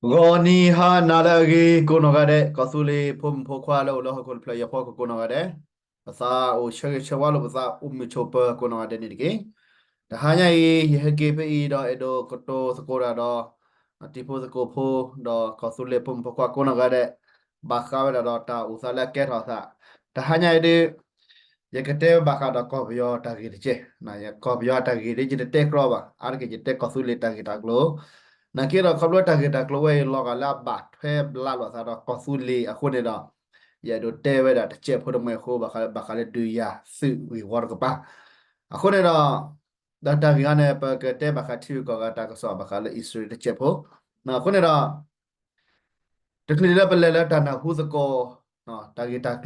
ဂီၤနံၤဟါနၤလၢအဂ့ၤ ကိးနီၢ်ဂၤဒဲး, ကီၢ်သူလ့ၤဖိမုၣ်ဖိခွါလၢအိၣ်လၢဟီၣ်ခိၣ်တဖျၢၣ်အံၤအဖီခိၣ်ကိးနီၢ်ဂၤဒဲး, ပသးအိၣ်ဆၢဂ့ၤဆၢဝါလိာ်ပသး အိၣ်မုာ်ဆိးပၢၤကိးနီၢ်ဂၤဒဲးန့ၣ်တက့ၢ်. တဟါညါအံၤ ယဟဲက့ၤဖဲအံၤဒီးအဲၣ်ဒိးကတိၤသကိးတၢ်ဒီး တံၤဖိသကိးဖိ ဒီးကီၢ်သူလ့ၤဖိမုၣ်ဖိခွါကိးနီၢ်ဂၤဒဲး ဘၣ်ဃးဝဲဒၣ်ဒီးတၢ်အိၣ်သးလၢအကဲထီၣ်အသး. တဟါညါအံၤဒ် ယကတဲဘၣ်ဃးဒီးကီၢ်ပယီၤတၢ်ဂ့ၢ်တကဲး, ကီၢ်ပယီၤတၢ်ဂ့ၢ်ဒ်ယတတဲကြီဘၣ်, အါတက့ၢ်ယတဲကီၢ်သူလ့ၤတၢ်ဂ့ၢ်တၢ်ကျိၤ. နာ်က့ဒီးခီဖျိတၢ်ဂ့ၢ်တၢ်ကျိၤဝဲအံၤ လီၤဂာ်လၢအဘၣ်ထွဲဘျါလိာ်အသးဒီးကီၢ်သူလ့ၤအဃိန့ၣ်ဒီး ယအဲၣ်ဒိးတဲဝဲဒၣ်တစဲးဖိတမှဲၤအဃိ ဘၣ်ဃးလၢဒုးယၤသုးဝ့ၢ်ဝီတကပၤ. အဃိန့ၣ်ဒီး ဒီးတၢ်ဂ့ၢ်အံၤန့ၣ် ပကတဲဘၣ်ဃးထံဂုၤကီၢ်ဂၤတၢ်ကစီၣ်ဘၣ်ဃးလၢအံၣ်စရ့လးတစဲးဖိ. အဃိန့ၣ်ဒီး တချုးလၢပလဲၤလၢတၢ်နၢ်ဟူသကိး တၢ်ဂ့ၢ်တၢ်ကျိၤ ဒီးတၢ်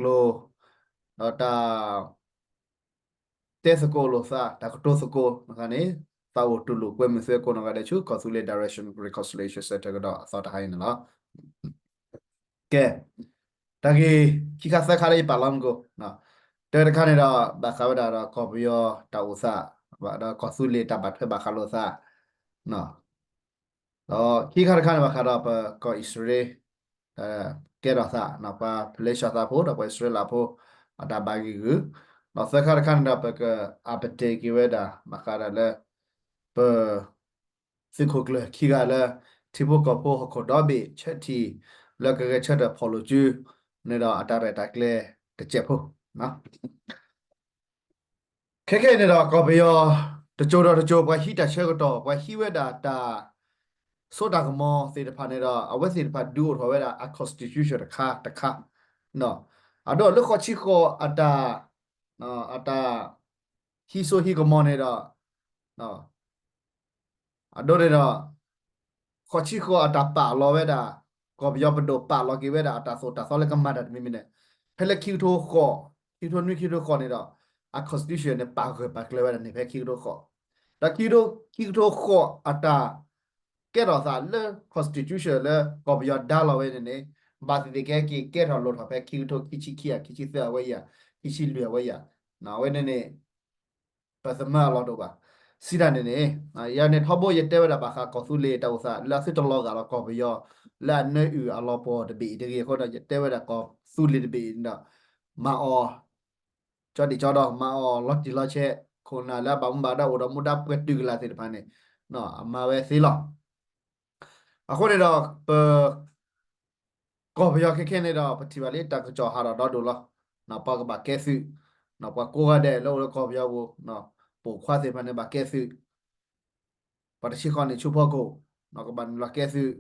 တဲသကိးလိာ်သး တၢ်ကတိၤသကိးန့ၣ် သးအိၣ်တူၢ်လိာ်ကွဲမုာ်သုကိးနီၢ်ဂၤဒဲးဆူ ကီၢ်သူလ့ၤ Direction Reconciliation Center ကဒီးအသီတဟါအံၤန့ၣ်လီၤ. ကဲ, တၢ်ဂ့ၢ်ခံခါသၢခါလၢယပာ်လီၤမူကိာ်, တၢတခါန့ၣ်ဒီး ဘၣ်ဃးဝဲဒၣ်ဒီးကီၢ်ပယီၤတၢ်အိၣ်သး ဒီးကီၢ်သူလ့ၤတၢ်ဘၣ်ထွဲဘၣ်ဃးလိာ်သး ဒီးခံခါတခါန့ၣ် ဘၣ်ဃးဒီးပကီၢ်အံၣ်စရ့လး ကဲထီၣ်သး ပှၤဖလ့ၡသးဖိ ဒီးပှၤအံၣ်စရ့လးဖိ အတၢ်ဘၣ်ဂံာ်ဂုာ်, ဒီးသၢခါတခါန့ၣ်ဒီး ပက update က့ၤဝဲဒၣ် ဘၣ်ဃးဒီးလၢ ပ သုးခိၣ်ကျၢၢ်ခံဂၤလၢ ထံဖိကီၢ်ဖိဟီၣ်ခိၣ်ဒီဘ့ၣ်ဆၢထံၣ် လၢကဂဲၤဆၢထၢၣ်ဖီၣ်လိာ်စုန့ၣ်ဒီး အတၢ်ရဲၣ်တၢ်ကျဲၤတစဲးဖိ ခဲခဲအံၤန့ၣ်ဒီး ကီၢ်ပယီၤ တစိၤဒီးတစိၤ ပှၤဟံးတၢ်ဆၢကတီၢ် ပှၤဟံးဝဲဒၣ်တၢ်စိတၢ်ကမီၤသ့ၣ်တဖၣ်န့ၣ်ဒီး အဝဲသ့ၣ်တဖၣ်ဒုးအိၣ်ထီၣ်ဝဲဒၣ်အ constitution တခါတခါ, အဒိလၢဃိးဆံဃိးအတၢ် အတၢ် ဟံးစိဟံးကမီၤန့ၣ်ဒီး အဒိန့ၣ်ဒီး ဃိးဆံဃိးအတၢ်ပာ်လီၤဝဲဒၣ် ကီၢ်ပယီၤပဒိၣ်ပာ်လီၤက့ၤဝဲဒၣ်အတၢ်သိၣ်တၢ်သီလၢကမၤတၢ်တမံၤမံၤန့ၣ် ဖဲလၢခံကထိဃိး ခံကထိနွံ ခံကထိဃိးန့ၣ်ဒီး အ constitution န့ၣ် ပာ်ဂၢၢ်ပာ်ကျၢၤဝဲဒၣ်န့ၣ်ဖဲခံကထိဃိး, ဒီးခံကထိ ခံကထိဃိးအတၢ် ကဲထီၣ်သးလၢ constitution လၢကီၢ်ပယီၤဒါလီၤဝဲန့ၣ်န့ၣ် ဘၣ်သ့ၣ်သ့ၣ်ကဟဲက့ၤကဲထီၣ်လိၣ်ထီၣ်ဖဲခံကထိခံဆံခံ ခံဆံသၢအဝဲယၤ ခံဆံလွံၢ်အဝဲယၤ, အဝဲန့ၣ်န့ၣ် ပသမၢအလီၢ်တအိၣ်ဘၣ်. စံးတၢ်န့ၣ်န့ၣ် ယၤန့ၣ်ထီဘိယတဲဝဲဒၣ်ဘၣ်ဃးကီၢ်သူလ့ၤတၢ်အိၣ်သး လၢအသုတလီၤဂာ်လီၤကီၢ်ပယီၤ လၢအနၢအုၣ်အလီၤပှီၢ်တဘ့ၣ်အံၤတဂ့ၤအဃိဒီး ယတဲဝဲဒၣ်ကီၢ်သူလ့ၤတဘ့ၣ်အံၤန့ၣ်ဒီး မၤအီၤ ကၠီဒံၣ်ကၠီဒီ မၤအီၤလီၤတံၢ်လီၤဆဲး ခိၣ်နၢ်လၢအဘၣ်မူဘၣ်ဒါအိၣ်ဒီးမူဒါပှဲၤတုၤကလာ်သ့ၣ်တဖၣ်န့ၣ် အမၤဝဲသ့လီၤ. အဃိန့ၣ်ဒီး ပ ကီၢ်ပယီၤခဲခဲန့ၣ်ဒီး ပထံၣ်ဘၣ်လံတၢ်ကစီၣ်ဟးထီၣ်ဒီဒိၣ်လီၤ. ပှၤကဘၣ်ကဲသုး, ပှၤကိးဂၤဒဲးလၢအိၣ်လၢကီၢ်ပယီၤပူၤ, ပိာ်ခွါသ့ၣ်တဖၣ်န့ၣ်ဘၣ်ကဲသုး, ပှၤတဆံဃီန့ၣ်ဆူဖီခိၣ်, ကဘၣ်နုာ်လီၤကဲသုး,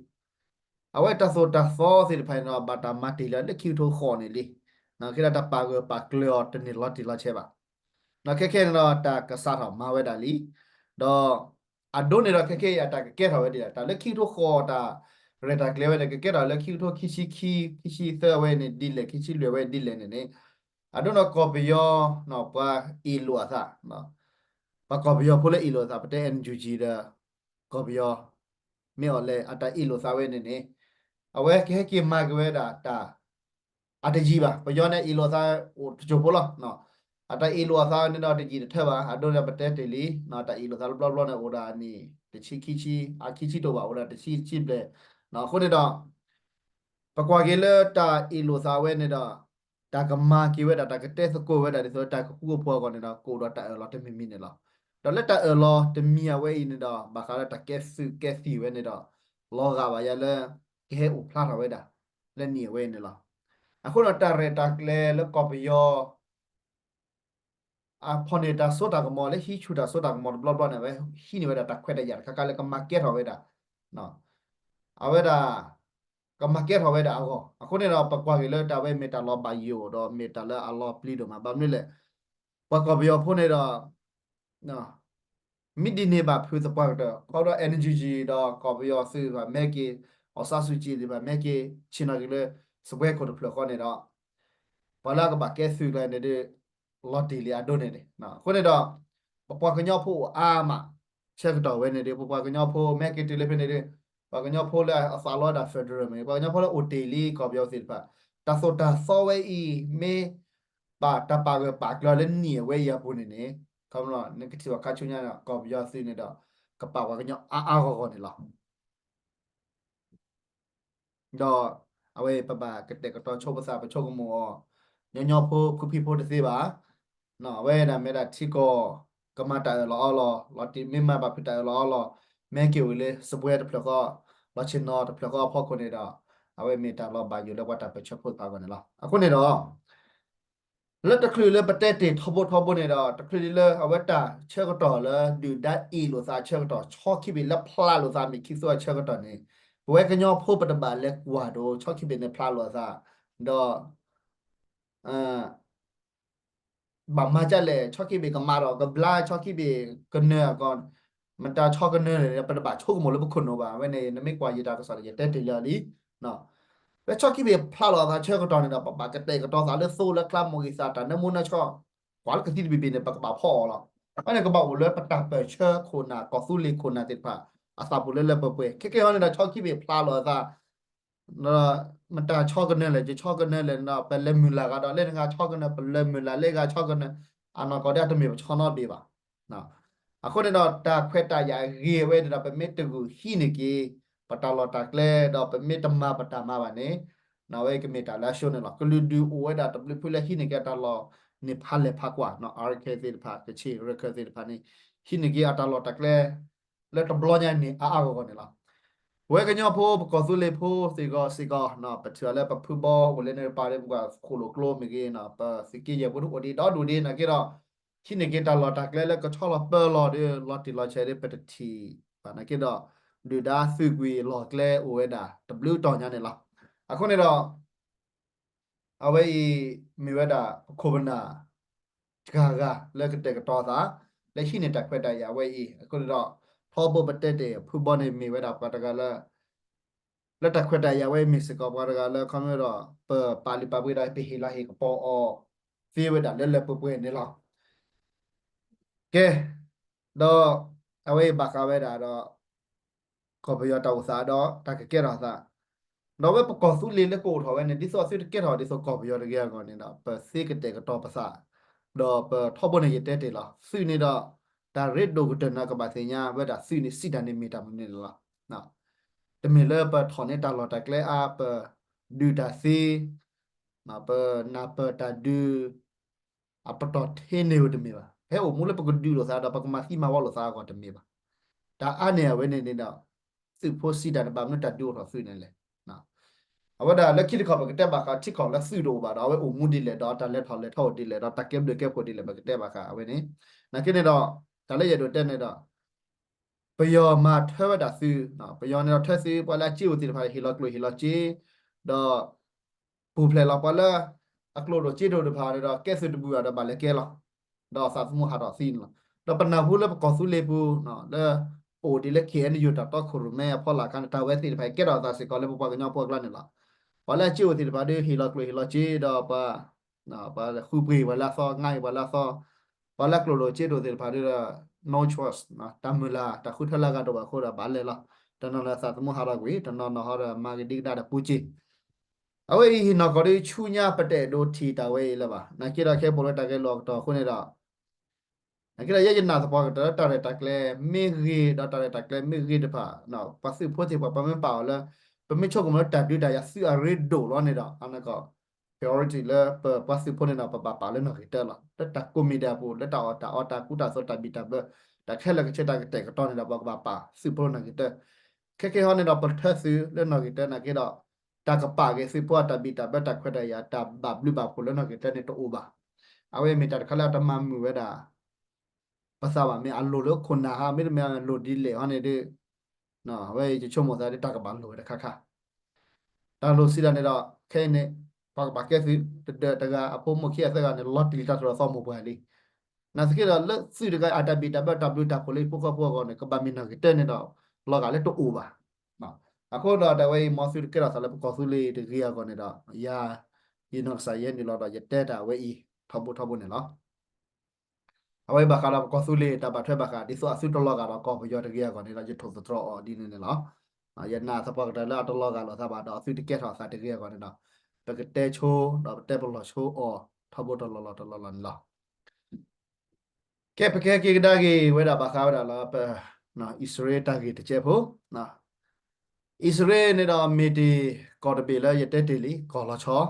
အဝဲတၢ်သိၣ်တၢ်သီသ့ၣ်တဖၣ်န့ၣ်ဒီး ဘၣ်တၢ်မၤတ့ၢ်လၢလၢခံကထိဃိးန့ၣ်လံ. ခဲဒီးတၢ်ပာ်ဂၢၢ်ပာ်ကျၢၤအီၤတန့ၢ်လီၤတံၢ်လီၤဆဲးဘၣ်. ခဲခဲန့ၣ်ဒီးတၢ်ကစးထီၣ်မၤဝဲဒၣ်လံ. ဒီး အဒိန့ၣ်ဒီးခဲခဲအံၤအတၢ်ကကဲထီၣ်ဝဲဒ်လဲၣ်, တၢ်လၢခံကထိဃိးတၢ်ရဲၣ်တၢ်ကျဲၤဝဲန့ၣ် ကကဲထီၣ်လၢခံကထိခံဆံခံ ခံဆံသၢဝဲန့ၣ်ဒ်လဲၣ် ခံဆံလွံၢ်ဝဲဒ်လဲၣ်န့ၣ်န့ၣ်, အဒိန့ၣ်ကီၢ်ပယီၤ ပှၤအ့ၣ်လိာ်အသး, ပှၤကီၢ်ပယီၤဖိလၢအ့ၣ်လိာ်အသး ပတဲ NUG ဒီး ကီၢ်ပယီၤ မ့ၢ်အီၤလဲၣ်အတၢ်အ့ၣ်လိာ်သးဝဲန့ၣ်န့ၣ်, အဝဲကဟဲက့ၤမၤက့ၤဝဲဒၣ်တၢ် အတယံာ်ဘၣ်. ပယီၤန့ၣ်အ့ၣ်လိာ်သးအိၣ်တစိၢ်ဖိလီၤ. အတၢ်အ့ၣ်လိာ်အသးန့ၣ်ဒီးတယံာ်တထၢဘၣ်. အဒိန့ၣ်ပတဲတ့ၢ်လံ, တၢ်အ့ၣ်လိာ်သးလၢဘျီဘျီန့ၣ် အိၣ်ဒၣ်အနံၣ်တဆံခံဆံ, အခံဆံတအိၣ်ဘၣ်, အိၣ်ဒၣ်တဆံတဆံဘျဲၣ်. အဃိန့ၣ်ဒီး ပကွၢ်က့ၤလၢတၢ်အ့ၣ်လိာ်သးဝဲန့ၣ်ဒီး တၢ်ကမၤက့ၤဝဲဒၣ် တၢ်ကတဲသကိးဝဲဒၣ်ဒ်သိးလၢတၢ်ကဃူအဖိအဂီၢ်န့ၣ်ဒီး ကအိၣ်ဒီးတၢ်အၢၣ်လီၤတမံၤမံၤန့ၣ်လီၤ. ဒီးလၢတၢ်အၢၣ်လီၤတမံၤအဝဲအံၤန့ၣ်ဒီး ဘၣ်ဃးလၢတၢ်ကဲသုးကဲသံၣ်ဝဲန့ၣ်ဒီး လီၤဂာ်ဘၣ်ယၤလၢ ကဟဲအိၣ်ဖျါထီၣ်ဝဲဒၣ် လၢနံၣ်အဝဲအံၤန့ၣ်လီၤ. အဃိဒီးတၢ်ရဲၣ်တၢ်ကျဲၤလၢကီၢ်ပယီၤ အဖီၣ်န့ၢ်တၢ်စိတၢ်ကမီၤလၢဟံးဆူၣ်တၢ်စိတၢ်ကမီၤတဘျီဘျီန့ၣ် အဝဲဟံးန့ၢ်ဝဲဒၣ်တၢ်ခွဲးတၢ်ယာ်တခါခါလၢကမၤကဲထီၣ်ဝဲဒၣ်, အဝဲဒၣ် ကမၤကဲထီၣ်ဝဲဒၣ်အဂီၢ်. အဃိန့ၣ်ဒီး ပကွၢ်က့ၤလၢတၢ်ဝဲမ့ၢ်တၢ်လီၤဘၣ်ယိၣ်ဒီး မ့ၢ်တၢ်လၢအလီၤပျံၤဒိၣ်မး ဘၣ်မနုၤလဲၣ်, ပှၤကီၢ်ပယီၤဖိန့ၣ်ဒီး မ့ၢ်ဒ်န့ၣ်ဘၣ်ဖုးသပှၢ်ကတၢၢ် ခီဖျိ NUG ဒီးကီၢ်ပယီၤသုးတဖၣ်မ့ၢ်က့ၤ အောင်ဆန်းစုကြည် သ့ၣ်တဖၣ်မ့ၢ်က့ၤ ဆ့ၣ်နီၤက့ၤလၢ စားပွဲခုံတဖျၢၣ်ဃီန့ၣ်ဒီး ပှၤလၢအကဘၣ်ကဲသုးကျါန့ၣ်ဒီး လီၤတံၢ်လံအဒိန့ၣ်န့ၣ်. အဃိန့ၣ်ဒီး ပပှၤကညီဖိအိၣ်အါမး ဆၢကတီၢ်ဝဲန့ၣ်ဒီး ပပှၤကညီဖိမ့ၢ်က့ၤတုၤလၢဖဲန့ၣ်ဒီး ပှၤကညီဖိလၢအသးလီဝဲဒၣ် federal မ့ၢ်ဂ့ၤ ပှၤကညီဖိလၢအိၣ်တ့ၢ်လံကီၢ်ပယီၤသ့ၣ်တဖၣ် တၢ်သိၣ်တၢ်သီဝဲအံၤ မ့ၢ်ဘၣ်တၢ်ပာ်ဂၢၢ်ပာ်ကျၢၤလၢနံၣ်အဝဲအံၤအပူၤန့ၣ်န့ၣ် ခီဖျိနကထံၣ်ဘၣ်ခါဆူညါန့ၣ် ကီၢ်ပယီၤသုးန့ၣ်ဒီး ကပာ်ပှၤကညီအါအါဂီၢ်ဂီၢ်န့ၣ်လီၤ. ဒီးအဝဲပဘၣ်ကတဲာ်ကတီၤဆိပသး ပဆိကမိၣ်အီၤ ညီညီဖိဖုဖံဖိတသ့ဘၣ်. အဝဲဒၣ်မ့ၢ်ဒၣ်ထံကီၢ် ကမၤတၢ်အၢၣ်လီၤအီလီၤ လီၤတံၢ်မ့ၢ်မၤဘၣ်ဖုးတၢ်အၢၣ်လီၤအီလီၤ မ့ၢ်က့ၤဝံၤလၢစပွဲတဖျၢၣ်ဃီ လီၤဆ့ၣ်နီၤတဖျၢၣ်ဃီအဖီခိၣ်န့ၣ်ဒီး အဝဲမ့ၢ်တၢ်လီၤဘၣ်ယိၣ်လၢပှၤတၢ်ပၢၢ်ဆၢဖိသၣ်အဂီၢ်န့ၣ်လီၤ. အဃိန့ၣ်ဒီး လၢတချုးလၢပတဲတ့ၢ်ထီဘိထီဘိန့ၣ်ဒီး တချုးဒံးလၢအဝဲတၢ်ဆၢကတီၢ်လၢဒုၣ်ဒါအ့ၣ်လိာ်သးအဆၢကတီၢ် ဆီခံဘ့ၣ်လၢဖျါလိာ်သးမ့ၢ်ခံသိအဆၢကတီၢ်န့ၣ် ပဝဲကညီဖိပတဘၣ်လဲၤကွၢ်ဒိ ဆီခံဘ့ၣ်န့ၣ်ဖျါလိာ်သး ဒီး ဘၣ်မၤဒ်လဲၣ် ဆီခံဘ့ၣ်ကမၤဒီးကဘျါ ဆီခံဘ့ၣ်ကနၢၤအဂီၢ် မတၤဆီကနၢၤလဲၣ် ပတဘၣ်ဆိကမိၣ်လၢပခိၣ်နူာ်ဘၣ်. အဝဲန့ၣ် နမ့ၢ်ကွၢ်ယတၢ်ကစီၣ်န့ၣ် ယတဲတ့ၢ်လံလံ လၢဆီခံဘ့ၣ်ဖျါလိာ်အသးဆၢကတီၢ်န့ၣ်ဒီး ပဘၣ်ကတဲာ်ကတီၤသးလၢသိလၢကျါမိၢ်ဂံၢ်သးတၢ်နၢမူနၢဆှီ ကွၢ်လၢကသံတဘ့ၣ်ဘ့ၣ်န့ၣ် ပကဘၣ်ဖီအီၤလီၤ. အဝဲန့ၣ်ကဘၣ်အိၣ်လၢပတၢ်ပၢၢ်ဆၢခိၣ်နၢ် ကီၢ်သူလ့ၤခိၣ်နၢ်သ့ၣ်တဖၣ် အသးပူၤလၢလၢပှဲၤပှဲၤ ခဲကဲဟီန့ၣ်ဒီး ဆီခံဘ့ၣ်ဖျါလိာ်အသး မတၤဆီကနၢၤလဲၣ် ယဆီကနၢၤလဲၣ်ဒီး ပလဲၤမုၢ်လၢ်ဂၤဒီး လၢနဂၤဆီကနၢၤ ပလဲၤမုၢ်လၢ်လၢဂၤဆီကနၢၤ အနီၢ်ကီၢ်ဒၣ်တမ့ၢ်ပဆီနီတဘ့ၣ်ဘၣ်. အဃိန့ၣ်ဒီး တၢ်ခွဲးတၢ်ယာ်အဂ့ၤဝဲန့ၣ်ဒီး ပမ့ၢ်တဂုာ်ဟံးန့ၢ်က့ၤ ပတၢ်လီၢ်တၢ်ကျဲဒီး ပမ့ၢ်တမၤပတၢ်မၤဘၣ်န့ၣ် အဝဲကမ့ၢ်တၢ်လၢအဆိန့ၣ်လီၤ. ကလုာ်ဒူၣ်အိၣ်ဝဲဒၣ်တဘျုးဖုလၢဟံးန့ၢ်က့ၤအတၢ်လီၢ်န့ၣ် ဖးလဲၢ်ဖးကွၢ် အါရခဲသ့ၣ်တဖၣ် ကဆ့ၣ်ရၢခၢသ့ၣ်တဖၣ်န့ၣ် ဟံးန့ၢ်က့ၤအတၢ်လီၢ်တၢ်ကျဲ လၢတဘျီညါန့ၣ် အါအါဂီၢ်ဂီၢ်န့ၣ်လီၤ. ပဝဲကညီဖိ ပကီၢ်သူလ့ၤဖိစ့ၢ်ကီးစ့ၢ်ကီး ပထံၣ်အီၤလၢပဖုဘီအိၣ်လၢန့ၣ်တပၤဒီး ပှၤခိၣ်လိာ်ကျိမ့ၢ်ဂ့ၤ ပသုးက့ယဲၢ်ပူၤဒ်အိၣ်ဒံးဒီဒူၣ်ဒံးနာ်က့ဒီး ဟံးန့ၢ်က့ၤတၢ်လီၢ်တၢ်ကျဲလၢကဆီလီၤပၢလီၤဒီး လီၤတံၢ်လီၤဆဲးဒီး ပတထံၣ်ဘၣ်နာ်က့ဒီး ဒုၣ်ဒါသုးကွံာ်လီၢ်ကျဲအိၣ်ဝဲဒၣ် တဘျုးတီၤညါန့ၣ်လီၤ. အဃိန့ၣ်ဒီး အဝဲအံၤ မ့ၢ်ဝဲဒၣ်ပခိၣ်ပနၢ် တဂၤဂၤလၢကတဲာ်ကတီၤသး လၢဟံးန့ၢ်တၢ်ခွဲးတၢ်ယာ်ဝဲအံၤ အဃိန့ၣ်ဒီး ထီဘိပတဲတ့ၢ်ဖုဘီန့ၣ်မ့ၢ်ဝဲဒၣ်ပှၤတဂၤလၢ လၢတၢ်ခွဲးတၢ်ယာ်ဝဲအံၤမ့ၢ်စ့ၢ်ကီးပှၤတဂၤလၢ ခီမ့ၢ်ဒီး ပပာ်လုၢ်ပာ်ပှ့ၤဒီး ပဟ့ၣ်လၤဟ့ၣ်ကပီၤအီၤ သ့ဝဲဒၣ်လၢလၢပှဲၤပှဲၤန့ၣ်လီၤ. ကဲ ဒီး အဝဲအံၤဘၣ်ဃးဝဲဒၣ်ဒီး ကီၢ်ပယီၤတၢ်အိၣ်သးဒီးတၢ်ကကဲထီၣ်သး, ဒီးဝဲပကီၢ်သူလ့ၤလၢကအိၣ်ထီၣ်ဝဲန့ၣ် ဒ်သိးအသုတကဲထီၣ်ဒ်သိးကီၢ်ပယီၤတဂ့ၤအဂီၢ်န့ၣ်ဒီး ပသ့ကတဲာ်ကတီၤပသး, ဒီးပထီဘိန့ၣ်ယတဲတ့ၢ်လီၤ. သုးန့ၣ်ဒီး တၢ်ရ့ဒိၣ်ကတၢၢ်န့ၣ် ကဘၣ်သ့ၣ်ညါဝဲဒၣ်သုးန့ၣ် စံးတၢ်န့ၣ်မ့ၢ်တၢ်မနုၤန့ၣ်လီၤ. တမ့ၢ်လၢပထီၣ်န့ၢ်တၢ်လီၢ်တၢ်ကျဲအါ ပဒုးတၢ်သ့ ပနၢ်ပၢၢ်တၢ်ဒုး အပတီၢ်ထဲန့ၣ်ဧိၤတမ့ၢ်ဘၣ်. ဖဲအိၣ်မူလၢပကဒုးလိာ်သးဒီး ပကမၤသံမၤဝီလိာ်သးအဂီၢ်တမ့ၢ်ဘၣ်. တၢ်အါန့ၢ်အဝဲန့ၣ်န့ၣ်ဒီး သုးဖိစံးတၢ်န့ၣ် ဘၣ်မနုၤတၢ်ဒုးအိၣ်ထီၣ်သုးန့ၣ်လဲၣ်. အဝဲဒၣ်လၢခံတခီပကတဲဘၣ်ဃးထံကီၢ်လၢသုးတအိၣ်ဘၣ်ဒီး အဝဲအိၣ်မူဒ်လဲၣ်ဒီးတၢ်လဲၤထီၣ်လဲၤထီအိၣ်ဒ်လဲၣ်ဒီး တၢ်ကဲဘျုးကဲဖှိၣ်ဒ်လဲၣ် ပကတဲဘၣ်ဃးအဝဲန့ၣ်. နာ်က့န့ၣ်ဒီး တၢ်လၢယအဲၣ်ဒိးတဲန့ၣ်ဒီး ပယီၤမၤထွဲဝဲဒၣ်သုး, ပယီၤန့ၣ်ဒီးထွဲသုး ပှၤလၢအစ့အိၣ်သ့ၣ်တဖၣ် ဟ့ၣ်လီၤကျိၣ်ဟ့ၣ်လီၤစ့, ဒီး ပူၤဖျဲးလီၤပှၤလၢ အကျိၣ်ဒိၣ်စ့ဒိၣ်တဖၣ်န့ၣ်ဒီး ကဲသုးတဘူၣ်ဘၣ်ဒီးဘၣ်လဲၤကဲလီၤ. ဒီးသးသမူဟးထီၣ်သံန့ၣ်လီၤ. ဒီးပနၢ်ဟူလၢပကီၢ်သူလ့ၤပူၤ လၢ အိၣ်ဒ်လၢ ခ့ၣ်အဲၣ်ယူၣ် တၢ်တီခိၣ်ရိၣ်မဲအဖီလာ်အခါန့ၣ် တၢ်ဝဲသ့ၣ်တဖၣ်အံၤ ကဲထီၣ်သးစ့ၢ်ကီးလၢပပှၤကညီဖိအကျါန့ၣ်လီၤ. ပှၤလၢအစ့အိၣ်သ့ၣ်တဖၣ်ဒီး ဟ့ၣ်လီၤကျိၣ်ဟ့ၣ်လီၤစ့ဒီးပှၤ ပှၤဃုပှ့ၤပှၤလၢအသီ ငါအံၤပှၤလၢအသီ, ပှၤလၢအကျိၣ်ဒိၣ်စ့ဒိၣ်သ့ၣ်တဖၣ်ဒီး no choice တၢ်မုၢ်လၢ် တၢ်ဃုထၢလၢအဂၤတအိၣ်ဘၣ်အဃိဒီးဘၣ်လဲၤလီၤ. တနီၤလၢသးသမူဟးထီၣ်ကွံာ် တနီၤနီၤဟီဒီးမၤဂ့ၤဒံကဒါဒီးပူၤစ့ၢ် အဝဲအံၤဟံၣ်နီၢ်ကီၢ်ဒီးဆူညါပတအဲၣ်ဒိးထံၣ်တၢ်ဝဲအံၤလၢၤဘၣ်. နာ်က့ဒီးခဲအံၤပအိၣ်လၢတၢ်ဂဲၤလိာ်အကတီၢ်အဃိန့ၣ်ဒီး နာ်က့ဒီးယဲယနာ်သပှၢ်ကတၢၢ်လၢတၢ်ရဲၣ်တၢ်ကျဲၤ မ့ၢ်ဂ့ၤဒီးတၢ်ရဲၣ်တၢ်ကျဲၤမ့ၢ်ဂ့ၤတဖၣ် ပှၤသုးဖိသ့ၣ်တဖၣ် ပှၤမ့ၢ်ပာ်အီၤလၢ ပမ့ၢ်ဆိကမိၣ်လၢတၢ်ဒုးတၢ်ယၤသုးအရ့ဒိၣ်လီၤန့ၣ်ဒီး အနီၢ်ကီၢ် priority လၢပပှၤသုးဖိန့ၣ်ဒီး ပဘၣ်ပာ်လၢနီၣ်ဂံၢ်တၢလီၤ. လၢတၢ်ကိးမံၤဒဲးအပူၤ လၢတၢ်အီၣ်တၢ်အီတၢ်ကူတၢ်သိးတၢ်ဘံၣ်တၢ်ဘၢ တၢ်ခဲလၢာ်ကဆ့တၢ်ကတဲာ်ကတီၤန့ၣ်ဒီး ပကဘၣ်ပာ်သုးဖိလၢနီၣ်ဂံၢ်တၢ ခဲကဲဟီန့ၣ်ဒီး ပထၢသုးလၢနီၣ်ဂံၢ်တၢနာ်က့ဒီး တၢ်ကပာ်က့ၤသုးဖိအတၢ်ဘံၣ်တၢ်ဘၢတၢ်ခွဲးတၢ်ယာ် တၢ်ဘၣ်ဘျုးဘၣ်ဖှိၣ်လၢနီၣ်ဂံၢ်တၢန့ၣ်တအိၣ်ဘၣ်. အဝဲမ့ၢ်တၢ်တခါလၢအတမၤမုာ်ဝဲဒၣ် ပသးဘၣ် မ့ၢ်အလိၣ်လၢခိၣ်နၢ်ဟါ မ့တမ့ၢ်အလိၣ်ဒ်လဲၣ်ဟီန့ၣ်ဒီး အဝဲယဆိကမိၣ်သးဒီးတၢ်ကဘၣ်လိၣ်ဝဲတခါခါ တၢ်လိၣ်စံးဒၣ်န့ၣ်ဒီး ခဲအံၤန့ၣ် ပှၤကဘၣ်ကဲသုး တဒၢးတဂၤအဖိမုၣ်ခံဂၤသၢဂၤန့ၣ် လီၤတံၢ်လံတၢ်တြီသီမိၢ်ပှၢ်လံ. နာ်သက့ဒီး လၢသုးတဂၤအတၢ်ဘံၣ်တၢ်ဘၢတၢ်ဘျုးတၢ်ဖှိၣ်လၢဟံၣ်ဖိဃီဖိအဂီၢ်န့ၣ် ကဘၣ်မ့ၢ်နီၣ်ဂံၢ်တၢန့ၣ်ဒီး လီၤဂာ်လၢတအိၣ်ဘၣ်. အဃိဒီးတၢ်ဝဲအံၤ မ်သုတကဲထီၣ်သးလၢပကီၢ်သူလ့ၤတဂ့ၤအဂီၢ်န့ၣ်ဒီး ယၤ ယနီၢ်ကစၢ်ယဲနုာ်လီၤဒီး ယတဲတၢ်ဝဲအံၤ ထီဘိထီဘိန့ၣ်လီၤ. အဝဲဘၣ်ဃးဒီးပကီၢ်သူလ့ၤတၢ်ဘၣ်ထွဲဘၣ်ဃး ဒ်သိးအသုတလီၤဂာ်ဒီးကီၢ်ပယီၤတဂ့ၤအဂီၢ်န့ၣ်ဒီး ယထိၣ်သတြီၤအီၤဒ်န့ၣ်န့ၣ်လီၤ. ယနာ်သပှၢ်ကတၢၢ်လၢအတလီၤဂာ်လိာ်သးဘၣ်ဒီး အသုတကဲထီၣ်သးတဂ့ၤအဂီၢ်န့ၣ်ဒီး ပကတဲဆိ ဒီးပတဲပလီၢ်ဆိအီၤ ထီဘိတလီၢ်လီၢ်တလီၢ်လီၢ်န့ၣ်လီၤ. ကဲ ပကဟဲက့ၤကဒါက့ၤဝဲဒၣ်ဘၣ်ဃးဝဲဒၣ်လၢပ အံၣ်စရ့လးတၢ်ဂ့ၢ်တကဲးဖိ အံၣ်စရ့လးန့ၣ်ဒီးမ့ၢ်တ့ၢ်ကီၢ်တဘ့ၣ်လၢယတဲတ့ၢ်လံ ကီၢ်လီၤဆီ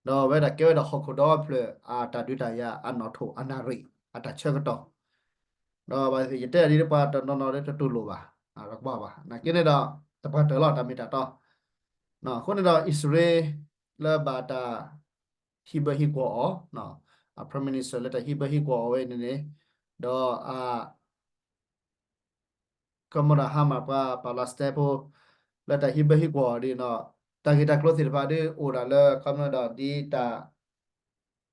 ဒီးအဝဲဒၣ်ကဲဝဲဒၣ်ဟီၣ်ခိၣ်ဒီဖျၢၣ်အတၢ်ဒုးတၢ်ယၤ အနီၣ်ထိၣ် အနၣ်ရံၣ် အတၢ်ဆၢကတီၢ် ဒီးယတဲဒ်ပှၤတနီၤနီၤလၢတတူၢ်လိာ်ဘၣ် တကွၢ်ဘၣ် နာ်က့န့ၣ်ဒီး တပှၢ်တၢၢ်လီၤတၢ်မ့ၢ်တၢ်တီ အဃိန့ၣ်ဒီး အံၣ်စရ့လးလၢဘၣ်တၢ်ဟံးဘၢဟံးကွီၢ်အီၤ အ Prime Minister လၢတၢ်ဟံးဘၢဟံးကွီၢ်အီၤဝဲန့ၣ်န့ၣ် ဒီးအ ကမၤဒီး Hamas ပှၤပၢလီစတဲဖိ လၢတၢ်ဟံးဘၢဟံးကွီၢ်အီၤဒီး တၢ်ဂ့ၢ်တၢ်ကျိၤသ့ၣ်တဖၣ်ဒီး အိၣ်ဒၣ်လၢ ခီဖျိဒီးဒ်တၢ်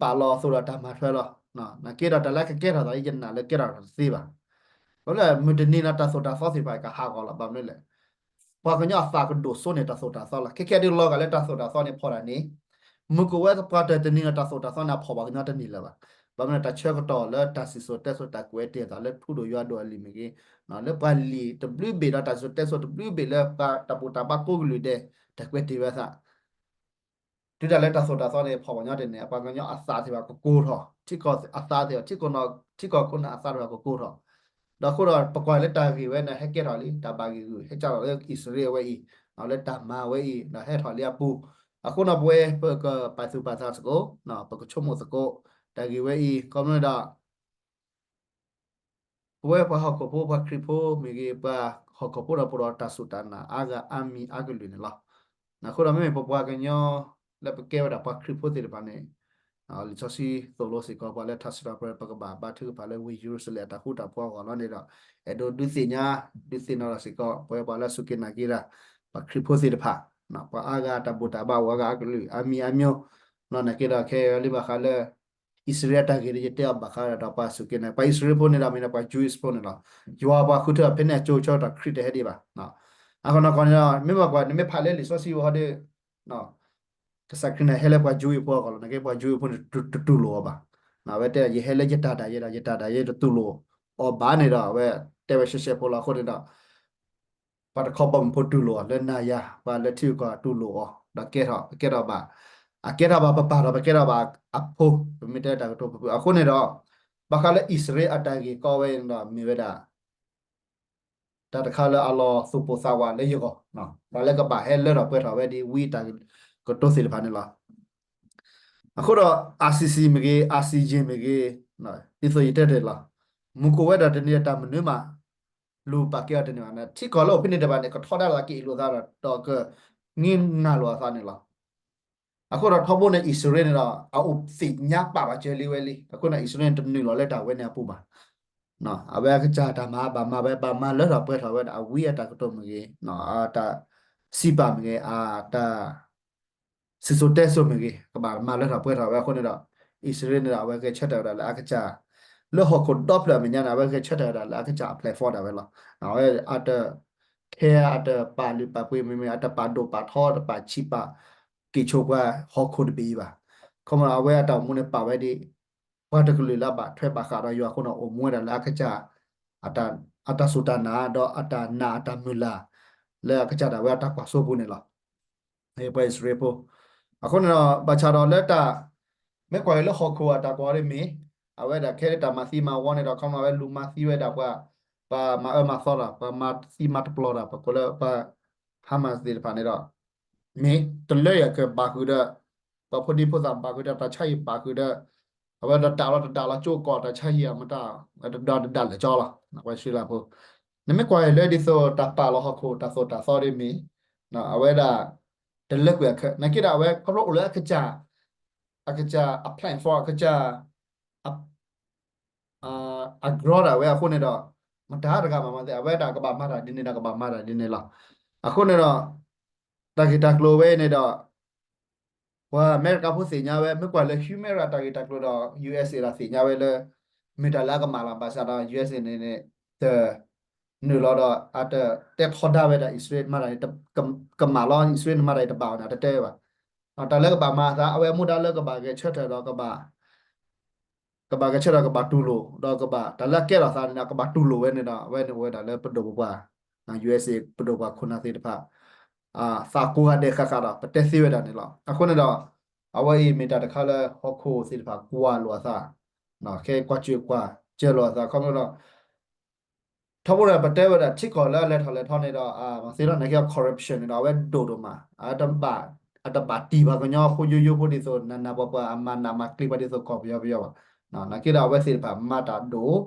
ပာ်လီၤအသိးဒီးတၢ်မၤထွဲလီၤ. နာ်က့ဒီးတၢ်လၢကကဲထီၣ်သး ယနာ်လၢကဲထီၣ်တသ့ဘၣ်. ဘၣ်မနုၤလဲၣ် မုၢ်တနံၤဒီးတၢ်သိၣ်တၢ်သီသ့ၣ်တဖၣ်ကဟးဂီၤလီၤ. ဘၣ်မနုၤလဲၣ် ပှၤကညီအသးကဒိၣ်စိန့ၣ် တၢ်သိၣ်တၢ်သီလီၤ. ခဲကဲဒုးလီၤဂာ်လၢတၢ်သိၣ်တၢ်သီန့ၣ်ဖီၣ်တၢ်န့ၣ် မုၢ်ကအိၣ်ဝဲပှၤတနံၤဒီးတၢ်သိၣ်တၢ်သီန့ၣ် အဖီၣ်ပှၤကညီတန့ၢ်လၢၤဘၣ်. ဘၣ်မနုၤလဲၣ် တၢ်ဆၢကတီၢ်လၢတၢ်စံၣ်စိၤတဲစိၤတၢ်ကွဲးတ့ၢ်အသးလၢထူဒိၣ်ယွၤဒိၣ်အလံာ်မ့ၢ်ဂ့ၤ, လၢပှၤလံာ်တဘျုးဘ့ၣ်ဒီးတၢ်စံၣ်စိၤတဲစိၤတဘျုးဘ့ၣ်လၢပှၤတၢ်ဘူၣ်တၢ်ဘါကိးကလုာ်ဒဲး တၢ်ကွဲးတ့ၢ်ဝဲအသး တုၤဒၣ်လဲာ်တၢ်သိၣ်တၢ်သီန့ၣ် ဖီၣ်ပှၤကညီတန့ၢ် ပှၤကညီအသးသ့ၣ်တဖၣ်ကကိၢ်ထီၣ်, ထံကီၢ်အသးသ့ၣ်တဖၣ် ထံကီၢ်ခိၣ်နၢ်အသးသ့ၣ်တဖၣ်ကကိၢ်ထီၣ်, ဒီးအဃိဒီး ပကွၢ်လၢတၢ်ဂ့ၢ်ဝဲန့ၣ် ဟဲကဲထီၣ်လံ တၢ်ဘၣ်ဂ့ၢ်ဂုာ် ဟဲကဲထီၣ်လၢအံၣ်စရ့လးဝဲအံၤ, လၢတၢ်မၤဝဲအံၤ ဒီးဟဲထီၣ်လံအပူၤ, အဃိဒီးပဝဲပကပာ်သူၣ်ပာ်သးသကိး, ပကဆိကမိၣ်သကိး, တၢ်ဂ့ၢ်ဝဲအံၤ ခီဖျိဒီး ပဝဲပှၤဟီၣ်ခိၣ်ဖိ ပှၤခရံာ်ဖိမ့ၢ်ဂ့ၤ, ပှၤဟီၣ်ခိၣ်ဖိဒီးပအိၣ်ဒီးတၢ်စူၢ်တၢ်နာ်အါဂၤအါမံၤအါကလုာ်န့ၣ်လီၤ. အဃိဒီးမ့မ့ၢ်ပပှၤကညီ လၢပကဲဝဲဒၣ်ပှၤခရံာ်ဖိသ့ၣ်တဖၣ်န့ၣ်, လံာ်စီဆှံသိၣ်လိစ့ၢ်ကီးပှၤလၢထါစံးထီၣ်ပတြၢၤ ပကဘၣ်ဘါထုကဖၣ်လၢဝ့ၢ်ယရူၤၡလ့ၣ်အတၢ်ဃူတၢ်ဖိးအဂီၢ်လီၤန့ၣ်ဒီး, အဲၣ်ဒိးဒုးသ့ၣ်ညါ, ဒုးသ့ၣ်နီၣ်ထီၣ်စ့ၢ်ကီး ပဝဲပှၤလၢအစူၢ်က့ၤနာ်က့ၤတၢ်, ပှၤခရံာ်ဖိသ့ၣ်တဖၣ်, ပှၤအါဂၤတၢ်ဘူၣ်တၢ်ဘါအိၣ်အါဂၤအါကလုာ် အါမံၤအါမျိၣ်, နာ်က့ဒီးခဲအံၤလံဘၣ်ဃးလၢ အံၣ်စရ့လးအတၢ်ဂ့ၢ်ဒီး ယတဲအီၤဘၣ်ဃးဒီးပှၤစူၢ်က့ၤနာ်, ပှၤအံၣ်စရ့လးဖိန့ၣ်ဒီးမ့ၢ်ဒီးပှၤ Jewish ဖိန့ၣ်လီၤ. ယွၤပှၤဃုထၢဖဲန့ၣ်အကၠိဆၢကတီၢ်ခရံာ်တဟဲဒံးဘၣ်. အဃိနီၢ်ကီၢ်န့ၣ်ဒီး မ့ၢ်ဘၣ်ကွၢ် နမ့ၢ်ဖးလၢလံာ်စီဆှံဖိဒီး ကစၢ်ခရံာ်န့ၣ်ဟဲလၢပှၤ Jewish ဖိအဂီၢ်လီၤ. နာ်က့ပှၤ Jewish ဖိန့ၣ် တတူၢ်လိာ်အီၤဘၣ်. အဝဲတဲ ယဟဲလၢယတၢ်ဒၣ်ယဲဒီး ယတၢ်ဒၣ်ယဲတတူၢ်လိာ်အီၤဘၣ်န့ၣ်ဒီး အဝဲတဲဝဲရှဲရှဲဖိလီၤ. အဃိန့ၣ်ဒီး ပှၤတခီဘီမုၢ်ဖိတူၢ်လိာ်အီၤ လၢနၤယၤ ပှၤလၢထံဂုၤကီၢ်ဂၤတူၢ်လိာ်အီၤ ဒီးကဲထီၣ် ကဲထီၣ်ဘၣ်, အကဲထီၣ်ဘၣ်ပပၢ်ဒီး ပကဲထီၣ်ဘၣ်အဖိ, ပမ့ၢ်တဲတၢ်ကတိၤပဖု အဃိန့ၣ်ဒီး ဘၣ်ဃးလၢအံၣ်စရ့လးအတၢ်ဂ့ၢ်ကီဝဲန့ၣ်ဒီး မ့ၢ်ဝဲဒၣ် တၢ်တခါလၢအလီၤသူၣ်ပိၢ်သးဝးလၢယဂီၢ်, တၢ်လၢကဘၣ်ဟဲလၢထီၣ်ပှဲၤထီၣ်ဝဲဒ်ဝံတၢ်ကတိၤသ့ၣ်တဖၣ်န့ၣ်လီၤ. အဃိဒီး ICC မ့ၢ်ဂ့ၤ ICJ မ့ၢ်ဂ့ၤ, ဒ်သိးယတဲတ့ၢ်လီၤ, မုၢ်ကအိၣ်ဝဲဒၣ်တနံၤတၢ်မနုၤမး လူၤပာ်ကဲအီၤတန့ၢ်ဘၣ်န့ၣ် ထံကီၢ်လၢအိၣ်ဖဲန့ၣ်တဖၣ်န့ၣ် ကထီဒါလိာ်သး ကအ့ၣ်လိာ်သးဒီး ဒီးကငြီနၢ်လိာ်အသးန့ၣ်လီၤ. အဃိဒီးထီဘိန့ၣ် အံၣ်စရ့လးန့ၣ်ဒီး အအိၣ်သ့ၣ်ညါပာ်ဘၣ်စၢၤလံဝဲလံ. အဃိန့ၣ် အံၣ်စရ့လးန့ၣ် တနုာ်လီၤလၢတၢ်ဝဲန့ၣ်အပူၤဘၣ်. အဝဲအကစၢ်တၢ်မၤဘၣ်မၤဝဲ ဘၣ်မၤလၢထီၣ်ပှဲၤထီၣ်ဝဲဒၣ် အဝံအတၢ်ကတိၤမ့ၢ်ဂ့ၤ, အတၢ်စံးပာ်မ့ၢ်ဂ့ၤ, အတၢ် စံၣ်စိၤတဲစိၤမ့ၢ်ဂ့ၤ ကဘၣ်မၤလၢထီၣ်ပှဲၤထီၣ်ဝဲအဃိန့ၣ်ဒီး အံၣ်စရ့လးန့ၣ်ဒီး အဝဲဂဲၤဆၢထၢၣ်ဝဲဒၣ်လၢအကစၢ် လၢဟီၣ်ခိၣ်ဒီဖျၢၣ်အမဲာ်ညါန့ၣ် အဝဲဂဲၤဆၢထၢၣ်ဝဲဒၣ်လၢအကစၢ်အ platform ဒၣ်ဝဲလီၤ. အဝဲအတခဲ အတပာ်လုၢ်ပာ်ပှ့ၤမ့မ့ၢ် အတပာ်ဒိၣ်ပာ်ထီ တပာ်ဆံးပာ် က့ၤဆိပှၤဟီၣ်ခိၣ်တဘ့ၣ်အံၤဘၣ်. ခီမ့ၢ်အဝဲအတၢ်အိၣ်မူန့ၣ်ပာ်ဝဲဒ် ပှၤတကလုာ်လၢအဘၣ်ထွဲဘၣ်ဃးဒီးယွၤအဃိန့ၣ် အိၣ်မူဝဲဒၣ်လၢအကစၢ် အတၢ်စူၢ်တၢ်နာ် ဒီးအတၢ်နာ်အတၢ်မုၢ်လၢ် လၢအကစၢ်ဒၣ်ဝဲအတၢ်ကွၢ်စိပူၤန့ၣ်လီၤ. ပှၤအံၣ်စရ့လးဖိ အဃိန့ၣ်ဒီး ဘၣ်ဆၣ်ဒီးလၢတၢ် မ့ၢ်ကွၢ်က့ၤလၢဟီၣ်ခိၣ်အတၢ်ကွၢ်ဒ်မ့ၢ် အဝဲဒၣ်ခဲလၢတၢ်မၤသံမၤဝီန့ၣ်ဒီး ခီမ့ၢ်အဝဲလူၤမၤသံဝဲဒၣ်ပှၤ ပှၤမၤအၢမၤသီဒီး ပှၤမၤသံမၤတပျီၤဒီး ပှၤကိးလၢပှၤ Hamas သ့ၣ်တဖၣ်န့ၣ်ဒီး မ့ၢ်တလၢယၤကဘၣ်ဃုာ်ဒီး ပှၤဖိဒံဖိသၣ်ဘၣ်ဃုာ်ဒီး တၢ်ဆါဟံၣ်ဘၣ်ဃုာ်ဒီး အဝဲဒီးတၢ်လီၤတဒၣ်လီၤကၠိကီၢ်တၢ်ဆါဟံၣ်အမတၤ တဒၣ်တဒၣ်လဲာ်ကၠီလီၤ ပှၤအံၣ်စရ့လးဖိ နမ့ၢ်ကွၢ်လၢဒ်သိးတၢ်ပာ်လီၤဟီၣ်ခိၣ်တၢ်သိၣ်တၢ်သီဒ်မ့ၢ် အဝဲဒၣ် တလၢကွံာ်အခၢး နာ်က့ဒီးအဝဲခီဖျိအိၣ်လၢအကစၢ် အကစၢ်အ platform အကစၢ် အ grow ဒၣ်ဝဲအဃိန့ၣ်ဒီး မတၤတဂၤမၤမၤသ့ အဝဲဒၣ်ကဘၣ်မၤတၢ်ဒ်န့ၣ်ဒီးကဘၣ်မၤတၢ်ဒ်န့ၣ်လီၤ. အဃိန့ၣ်ဒီး တၢ်ဂ့ၢ်တၢ်ကျိၤဝဲအံၤန့ၣ်ဒီး ပှၤအမဲရကၤဖိသ့ၣ်ညါဝဲ မ့ၢ်ကွၢ်လၢ Humera တၢ်ဂ့ၢ်တၢ်ကျိၤဒီး USA ဒၣ်သ့ၣ်ညါဝဲလၢ မ့ၢ်တၢ်လၢအကမၣ်လီၤ ဘၣ်ဆၣ်ဒီး USA န့ၣ်န့ၣ် တ နုာ်လီၤဒီး အတတဲထီဒါဝဲဒၣ် အံၣ်စရ့လးမၤတၢ်န့ၣ် ကမၣ်လီၤ အံၣ်စရ့လးန့ၣ်မၤတၢ်န့ၣ် တဘၣ်အီၤန့ၣ် အတတဲဝဲဘၣ်. တၢ်လၢကဘၣ်မၤအသး အဝဲမူဒါလၢကဘၣ်ဂဲၤဆၢထၢၣ်ဒီးကဘၣ် ကဘၣ်ဂဲၤဆၢထၢၣ်ဒီးကဘၣ်တူၢ်လိာ် ဒီးကဘၣ် တၢ်လၢအကဲထီၣ်သးန့ၣ်ဒီး ကဘၣ်တူၢ်လိာ်ဝဲန့ၣ်ဒီး အဝဲန့ၣ်အိၣ်ဝဲဒၣ်လၢပဒိၣ်ပပှၢ် USA ပဒိၣ်ပှၤခိၣ်နၢ်သ့ၣ်တဖၣ် သးကိးဂၤဒဲးဃၣ်ဃၣ်ဒီး ပတဲသ့ဝဲဒၣ်န့ၣ်လီၤ. အဃိန့ၣ်ဒီး အဝဲအံၤမ့ၢ်တၢ်တခါလၢဟီၣ်ခိၣ်သ့ၣ်တဖၣ်ကွၢ်လိာ်အသး ခဲကွၢ်စၢၤကွၢ်စၢၤလိာ်အသး ခီဖျိဒီး ထီဘိန့ၣ် ပတဲဝဲဒၣ်ထံကီၢ်လၢအလဲၤထီၣ်လဲၤထီန့ၣ်ဒီး မၤသ့လီၤ နာ်က့ corruption န့ၣ်ဒီး အဝဲဒိၣ်ဒိၣ်မး အတဘၣ် အတဘၣ်တံၢ်ပှၤကညီဖိယိယိဖိဒ်သိး နးနးပှၤပှၤ အမၤနးမၤကျံၤပှၤဒ်သိးကီၢ်ပယီၤပယီၤဘၣ်. နာ်က့ဒီး အဝဲသ့ၣ်တဖၣ်မၤတၢ်ဒိၣ်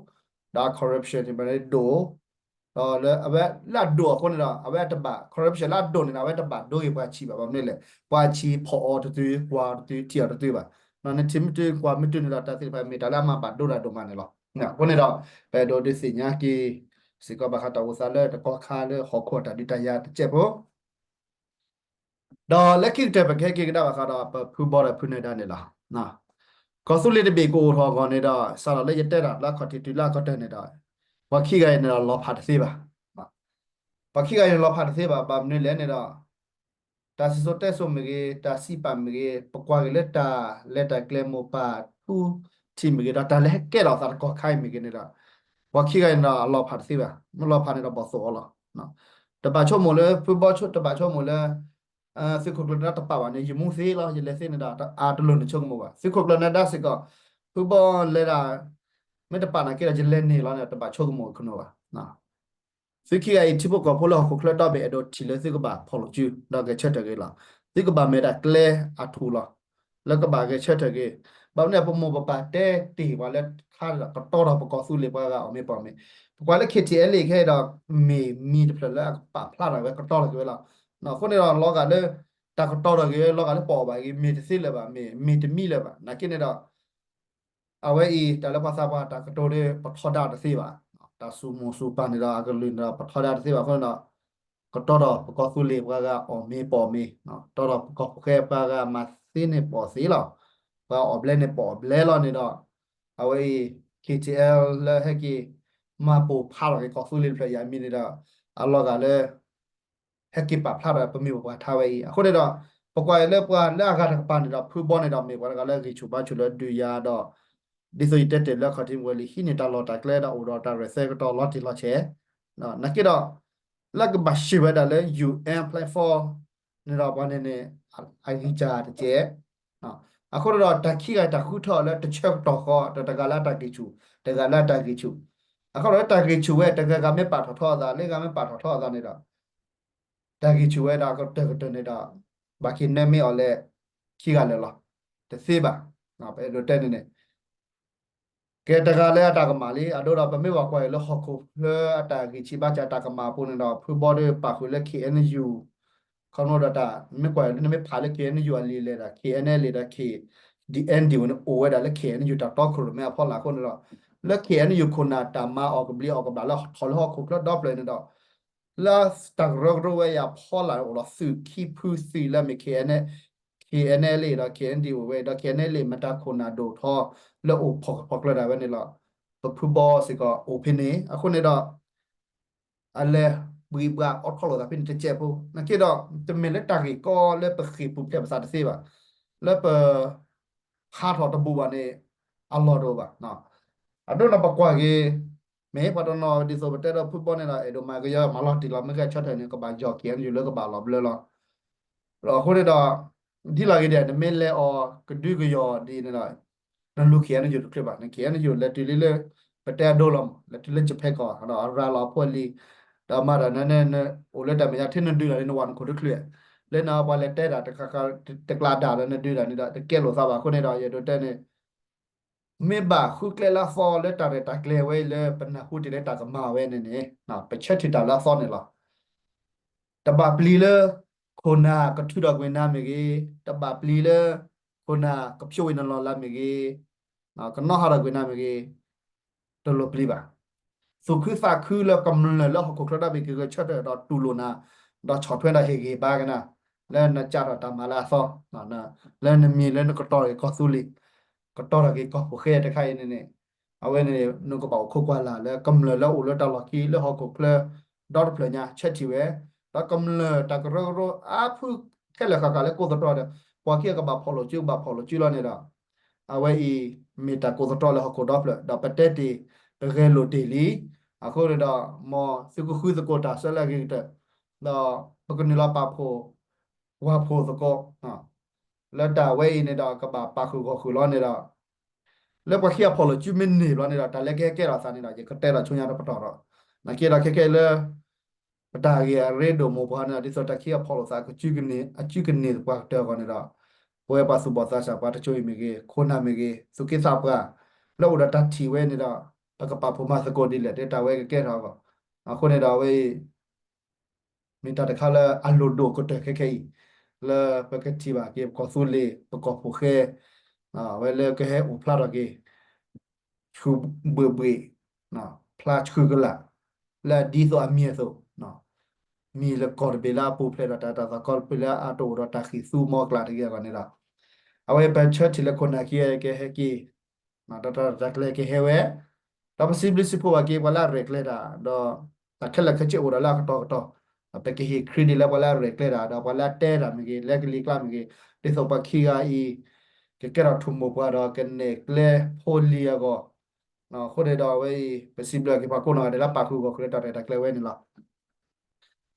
ဒီး corruption န့ၣ် ပဒိၣ် ဒီးလၢအဝဲလၢအဒိၣ်အဃိန့ၣ်ဒီး အဝဲတဘၣ် corruption လၢအဒိၣ်န့ၣ်ဒီး အဝဲတဘၣ်ဒိဂ့ၤပှၤဆံးဘၣ် ဘၣ်မနုၤလဲၣ် ပှၤဆံးဖီၣ်အီၤတတုၤ ကွၢ်အီၤတတုၤ ထံၣ်အီၤတတုၤဘၣ်. နထံၣ်မ့ၢ်တုၤကွၢ်မ့ၢ်တုၤန့ၣ်ဒီး တၢ်သ့ၣ်တဖၣ်မ့ၢ်တၢ်လၢအမၤဘၣ်ဒိတၢ်ဒိၣ်မးန့ၣ်လီၤ. အဃိန့ၣ်ဒီး ပအဲၣ်ဒိးဒုးသ့ၣ်ညါက့ၤ စ့ၢ်ကီးဘၣ်ဃးတၢ်အိၣ်သးလၢတကီၢ်ခါလၢဟီၣ်ခိၣ်အတၢ်ဒုးတၢ်ယၤတစဲးဖိ ဒီးလၢခံကတၢၢ်ပကဟဲက့ၤကဒါဘၣ်ဃးဒီး ပဖုဘီဒီးဖုနၢၤဒါန့ၣ်လီၤ. ကီၢ်သူလ့ၤတဘ့ၣ်ကအိၣ်ထီၣ်အဂီၢ်န့ၣ်ဒီး စးထီၣ်လၢယတဲတၢ်လၢအခီၣ်ထံးတုၤလၢအခီၣ်ထံးန့ၣ်ဒီး ပှၤခံဂၤအံၤန့ၣ်ဒီးလီၤဖးတသ့ဘၣ်. ပှၤခံဂၤအံၤန့ၣ်လီၤဖးတသ့ဘၣ် ဘၣ်မနုၤလဲၣ်န့ၣ်ဒီး တၢ်စံၣ်စိၤတဲစိၤမ့ၢ်ဂ့ၤ တၢ်စံးပာ်မ့ၢ်ဂ့ၤ ပကွၢ်က့ၤလၢတၢ်လဲၤတၢ်ကျဲမိၢ်ပၢ်ထူထံးမ့ၢ်ဂ့ၤ ဒီးတၢ်လၢဟဲကဲထီၣ်သးတကီၢ်ခါအံၤမ့ၢ်ဂ့ၤန့ၣ်ဒီး ပှၤခံဂၤအံၤန့ၣ်ဒီးအလီၤဖးတသ့ဘၣ်. မ့ၢ်လီၤဖးန့ၣ်ဒီးဘီၣ်သိၣ်အီၤလီၤ. တဘၣ်ဆိကမိၣ်လၢ ဖုဘီဆိ တဘၣ်ဆိကမိၣ်လၢ သုးခိၣ်ကျၢၢ်နၢၤဒါတပာ်ဘၣ်န့ၣ် ယမူသ့လီၤ ယလဲၤသ့န့ၣ်ဒီး အတလိၣ်န့ၣ်ဆိကမိၣ်ဘၣ်. သုးခိၣ်ကျၢၢ်နၢၤဒါစ့ၢ်ကီး ဖုဘီလဲၤဒၣ် မ့ၢ်တပာ်နာ်က့ဒီး ယလဲၤန့ၢ်လီၤန့ၣ် တဘၣ်ဆိကမိၣ်ခနီဘၣ်. သုခံဂၤအံၤ ထံဖိကီၢ်ဖိလၢဟီၣ်ခိၣ်ချၢဒီဘ့ၣ် အဲၣ်ဒိးထံၣ်လၢသုကဘၣ်ဖီၣ်လိာ်စု ဒီးဂဲၤဆၢထၢၣ်က့ၤလီၤ. သုကဘၣ်မဲာ်ဒၣ်ကျဲအထူၣ်လီၤ လၢကဘၣ်ဂဲၤဆၢထၢၣ်က့ၤ. ဘၣ်မနုၤပမိၢ်ပပၢ်တဲတ့ၢ်ပှၤလၢခါဒီး ကတီဒီးပကီၢ်သူလ့ၤပှၤဂၤအီၣ်မ့ၤပီၣ်မ့ၤ. ပကွၢ်လၢ K T L A ခဲအံၤဒီး မ့ၢ်မံၤတဖျၢၣ်လၢအကပာ်ဖျါထီၣ်ဝဲကတီထီၣ်က့ၤဝဲလီၤ. အဃိန့ၣ်ဒီး လီၤဂာ်လၢ တၢ်ကတီထီၣ်က့ၤဝဲ လီၤဂာ်လၢပအီၣ်ဘၣ်က့ၤ မ့ၢ်တသ့လၢၤဘၣ် မ့ၢ် မ့ၢ်တမံလၢၤဘၣ် နာ်က့န့ၣ်ဒီး အဝဲအံၤ တၢ်လၢပှၤသးပှၢ်တၢ်ကတိၤဒီး ပထီဒါတသ့ဘၣ်. တၢ်စူၢ်မိၢ်စူၢ်ပၢ်န့ၣ်ဒီး အကလုၢ်န့ၣ်ဒီး ပထီဒါတသ့ဘၣ်အဃိန့ၣ်ဒီး ကတီဒီးပကီၢ်သူလ့ၤပှၤဂၤအီၣ်မ့ၤပီၣ်မ့ၤ, တီဒီးပကီၢ်ဖိဃဲပှၤဂၤမၤသ့န့ၣ်ပီၣ်သ့လီၤ. ပှၤအီၣ်ဘျဲန့ၣ်ပီၣ်ဘျဲလီၤန့ၣ်ဒီး အဝဲအံၤ K T L လၢဟဲက့ၤ မၤပိာ်ဖးထီၣ်က့ၤကီၢ်သူလ့ၤတဖျၢၣ်အံၤအမံၤန့ၣ်ဒီး အလီၤဂာ်လၢ ဟဲက့ၤပာ်ဖျါထီၣ်ပမ့ၢ်ပပှၤထါဝဲအံၤ အဃိန့ၣ်ဒီး ပကွၢ်အံၤလၢပှၤလၢအဂၤတကပၤန့ၣ်ဒီး ဖုဘီန့ၣ်ဒီး မ့ၢ်ပှၤတဂၤလၢဂံၢ်ဆူၣ်ဘါဆူၣ်လၢဒုးယၤဒီး ဒ်သိးယတဲတ့ၢ်လၢအခီၣ်ထံးဝဲလံ ဟံးန့ၢ်တၢ်လီၢ်တၢ်ကျဲဒီးအိၣ်ဒီးတၢ်ရဲၣ်သဲကတီၤလီၤတံၢ်လီၤဆဲး နာ်က့ဒီး လၢကဘၣ်ရှုၢ်ဝဲဒၣ်လၢ U N platform န့ၣ်ဒီးပှၤန့ၣ်န့ၣ် အဂံၢ်စၢ်တကဲး အဃိန့ၣ်ဒီး တၢ်ခံဂၤတၢ်ဃုထၢအီၤလၢတဆၢကတီၢ်ဃီ တဂၤလၢအတၢ်ဂံၢ်ဆူၣ် တဂၤလၢအတၢ်ဂံၢ်ဆူၣ် အဃိဒီးတၢ်ဂံၢ်ဆူၣ်ဝဲ တဂၤဂၤမ့ၢ်ပာ်ထီၣ်ထီအသး လၢဂၤမ့ၢ်ပာ်ထီၣ်ထီအသးန့ၣ်ဒီး တၢ်ဂံၢ်ဆူၣ်ဝဲဒၣ်ကတၢၢ်ကတၢၢ်န့ၣ်ဒီး ဘၣ်က့ၤနဲမ့ၢ်အီၤလၢ ခံဂၤလၢာ်လီၤ. တသ့ဘၣ်. ပအဲၣ်ဒိးတဲန့ၣ်န့ၣ် ကဲတဂၤလၢအတၢ်ကမၣ်လံ အဒိဒီးပမ့ၢ်ဘၣ်ကွၢ်အံၤလၢဟီၣ်ခိၣ်လၢအတၢ်ဂံၢ်ဆံးဘါစၢ်တၢ်ကမၣ်အပူၤန့ၣ်ဒီး ဖုဘီဒီးပာ်ဃုာ်လၢ K N U ခီဖျိဒီးတၢ် မ့ၢ်ကွၢ်အံၤလၢနမ့ၢ်ဖးလၢ K N U အလံာ်လဲၣ်ဒီး K N L A ဒီး K D N D န့ၣ် အိၣ်ဝဲဒၣ်လၢ K N U တၢ်တီခိၣ်ရိၣ်မဲအဖီလာ်အဃိန့ၣ်ဒီး လၢ K N U ခိၣ်နၢ်တၢ်မၤအီၣ်ကဘျံးအီၣ်ကဘျၣ်လၢထီၣ်လၢဟီၣ်ခိၣ်ချၢဒီဖျၢၣ်န့ၣ်ဒီး လၢတၢ်ကရၢကရိဝဲအံၤအဖီလာ်န့ၣ် အိၣ်ဒီးသုးခံဖုသုးလၢမ့ၢ် K N L A ဒီး K N D A အိၣ်ဝဲဒီး K N L A မ့ၢ်တၢ်ခိၣ်နၢ်ဒိၣ်ထီလၢအိၣ်ဖီၣ်ဖီၣ်ကျၢၤဒၣ်ဝဲန့ၣ်လီၤ. ပဖုဘီစ့ၢ်ကီးအိၣ်ဖဲန့ၣ် အဃိန့ၣ်ဒီး အလဲၤဘှံးဘှးအိးထီၣ်လိာ်သးဖဲန့ၣ်တစဲးဖိ နာ်က့ဒီး တမ့ၢ်လၢတၢ်ဂ့ၢ်ကီလၢပဃ့ၢ်ပူၤဖျဲးပသးတသ့ဘၣ်. လၢပ ဟးထီၣ်တဘူးဘၣ်န့ၣ် အလီၢ်တအိၣ်ဘၣ်. အဒိန့ၣ်ပကွၢ်က့ၤ မ့ၢ်ပှၤတနီၤဒ်သိးပတဲဒီးဖုဘီန့ၣ်ဒီး အဲၣ်ဒိးမၤကယီမၤလီၤတံၢ်လီၤ မ့ၢ်ဂဲၤဆၢထၢၣ်န့ၣ် ကဘၣ်ယီၢ် K N U လၢကဘၣ်လီၤဘျၢလီၤ. အဃိန့ၣ်ဒီး ဒ်လဲၣ်ဂ့ၤဒဲး နမ့ၢ်လဲၤအီၤကဒုကယီၢ်ဒ်န့ၣ်ဒီး နလူၤ K N U တချုးဘၣ် န K N U လဲၤတုၤလံလၢ ပတဲအဒိလီၤမး လဲၤတုၤလၢ Japan ကီၢ် ဒီးအရၤလီၤအဖိအလံၤ ဒီးမၤတၢ်န အိၣ်လၢတၢ်မဲာ်ညါထဲနဒုးတၢ်န့ၣ် နဝၤနခိၣ်တချုး လၢနပှၤလဲၤတဲတၢ် တကျးဒၣ်လၢနဒုးတၢ်န့ၣ်ဒီး တကဲလိာ်သးဘၣ်အဃိန့ၣ်ဒီး ယအဲၣ်ဒိးတဲန့ၣ် မ့ၢ်ဘၣ်ဃုကျဲလၢအသီလၢတၢ်ရဲၣ်တၢ်ကျဲၤဝဲအံၤလၢပနၢ်ဟူတ့ၢ်လၢတၢ်ကမၤဝဲန့ၣ်န့ၣ် ပဆၢထံၣ်တၢ်လၢအသီန့ၣ်လီၤ. တဘၣ်ပျံၤလၢ ခိၣ်နၢ်ကထုးထီၣ်ကွံာ်နၤမ့ၢ်ဂ့ၤ, တဘၣ်ပျံၤလၢ ခိၣ်နၢ်ကဖျိးဝံၤနလီၢ်လၤမ့ၢ်ဂ့ၤ, ကနီၣ်ဟးထီၣ်ကွံာ်နၤမ့ၢ်ဂ့ၤ, တလိၣ်ပျံၤဘၣ်. သူၣ်ခုသးခုလၢကမျၢၢ်လၢဟီၣ်ခိၣ်ချၢဒီဘ့ၣ်ကဂဲၤဆၢထၢၣ်ဒီးတူၢ်လိာ်နၤ, ဒီးဆီၣ်ထွဲဒီးဟ့ၣ်ဂံၢ်ဘါက့ၤနၤ, လၢနစးထီၣ်တၢ်မၤလၢအသီ, လၢနမံၤလၢနကတီၤထီၣ်က့ၤကီၢ်သူလ့ၤ, ကတီၤထီၣ်က့ၤကီၢ်ဖိဃဲတခါအံၤန့ၣ်န့ၣ်, အဝဲန့ၣ် နကဘၣ်အိၣ်ခိးကွၢ်လၢ်လၢကမျၢၢ်လၢအိၣ်လၢတၢ်လီၢ်ခံလၢဟီၣ်ခိၣ်ချၢ ဒီတဖျၢၣ်ညါ ဆၢထံၣ်ဝဲ, ဒီးကမျၢၢ်တၢ်ကရၢကရိအါဖုခဲလၢာ်ဃၣ်ဃၣ်လၢကိးသတြီၤဒီး ပှၤခံဂၤကဘၣ်ဖီၣ်လိာ်စု ကဘၣ်ဖီၣ်လိာ်စုလီၤန့ၣ်ဒီး အဝဲအံၤ မ့ၢ်တၢ်ကိးသတြီၤလၢဟီၣ်ခိၣ်ဒီဖျၢၣ် ဒီးပတဲတ့ၢ် ပဂဲၤလိာ်တ့ၢ်လံ. အဃိန့ၣ်ဒီး မ်သုကဃုသကိးတၢ်ဆၢလၢအဂ့ၤကတၢၢ်, ဒီးပကနုာ်လီၤပာ်ဖှိၣ် ဝၤဖှိၣ်သကိး လၢတၢ်ဝဲအံၤန့ၣ်ဒီး ကဘၣ်ပာ်ဃုာ်ဂီၢ်ဃုာ်လီၤန့ၣ်ဒီး လၢပှၤခံဂၤဖီၣ်လိာ်စုမ့ၢ်န့ၢ်ဘျီန့ၣ်ဒီး တၢ်လၢကဟဲကဲထီၣ်သးန့ၣ်ဒီး ယကတဲဒီးဆူညါတပတီၢ်ဒီး နာ်က့ဒီးခဲကဲလၢ ပတၢ်ဂ့ၢ်အရ့ဒိၣ်မိၢ်ပှၢ်န့ၣ်ဒီး ဒ်သိးတၢ်ခံးအဖီၣ်လိာ်သး အကကၠူကန့ၢ် အကၠူကန့ၢ်သပှၢ်ကတၢၢ်အဂီၢ်န့ၣ်ဒီး ပဝဲပှၤသူၣ်ဘီၣ်သးစၢ် ပှၤတကၠိအံၤမ့ၢ်ဂ့ၤ ခိၣ်နၢ်မ့ၢ်ဂ့ၤ သူၣ်က့သးပှၢ် လၢအိၣ်ဒီးတၢ်ထံၣ်ဝဲန့ၣ်ဒီး ပကပာ်ဖှိၣ်မၤသကိးဒ်လဲၣ် တဲတၢ်ဝဲကကဲထီၣ်အဂီၢ် အဃိန့ၣ်ဒီးအဝဲအံၤ မ့ၢ်တၢ်တခါလၢအလိၣ်ဒိၣ်ကတၢၢ်ခဲခဲအံၤ လၢပကထံၣ်ဘၣ်က့ၤ ပကီၢ်သူလ့ၤ ပကီၢ်ဖိၣ်ဃဲ အဝဲလၢကဟဲအိၣ်ဖျါထီၣ်က့ၤ ဆူဘှ့ၣ်ဘှ့ၣ် ဖျါဆှုကလး လၢအဒ်သိးအမံၤအသိး မံၤလၢကီၢ်တဘ့ၣ်လၢအပူၤဖျဲးဒီးတၢ် တၢ်သးကီတဘ့ၣ်လၢအတအိၣ်ဒီးတၢ်ဃံးသူမီကျၢ်တဂ့ၤအဂီၢ်န့ၣ်ဒီး အဝဲပဆၢထံၣ်လၢခိၣ်နၢ်ခံကဟဲက့ၤ ဒီးတၢ်ရဲၣ်တၢ်ကျဲၤကဟဲဝဲ ဒီးပစံးဘျုးစံးဖှိၣ်ဘၣ်က့ၤ ပှၤလၢအရဲၣ်ကျဲၤတၢ် ဒီးတၢ်ခဲလၢာ်ခဲဆ့အိၣ်ဒီးလၢအကတီၢ်ကတီၢ် ဒီးပကဟ့ၣ်ခရံာ်ဒ်လၢပှၤလၢအရဲၣ်ကျဲၤတၢ် ဒီးပှၤလၢအတဲတၢ်မ့ၢ်ဂ့ၤ လၢကလံၤကျါမ့ၢ်ဂ့ၤ ဒ်သိးပှၤခံဂၤအံၤ ကကဲထီၣ်ထူၣ်မိၢ်ပှၢ်ဒီးကနဲၣ်ကျဲဖိလံၤအဂီၢ် အဃိန့ၣ်ဒီးအဝဲအံၤ ပစံးဘျုးက့ၤပှၤကိးနီၢ်ဂၤဒဲးလၢပာ်ဃုာ်ဂီၢ်ကျဲၤတၢ်ရဲၣ်တၢ်ကျဲၤဝဲန့ၣ်လီၤ.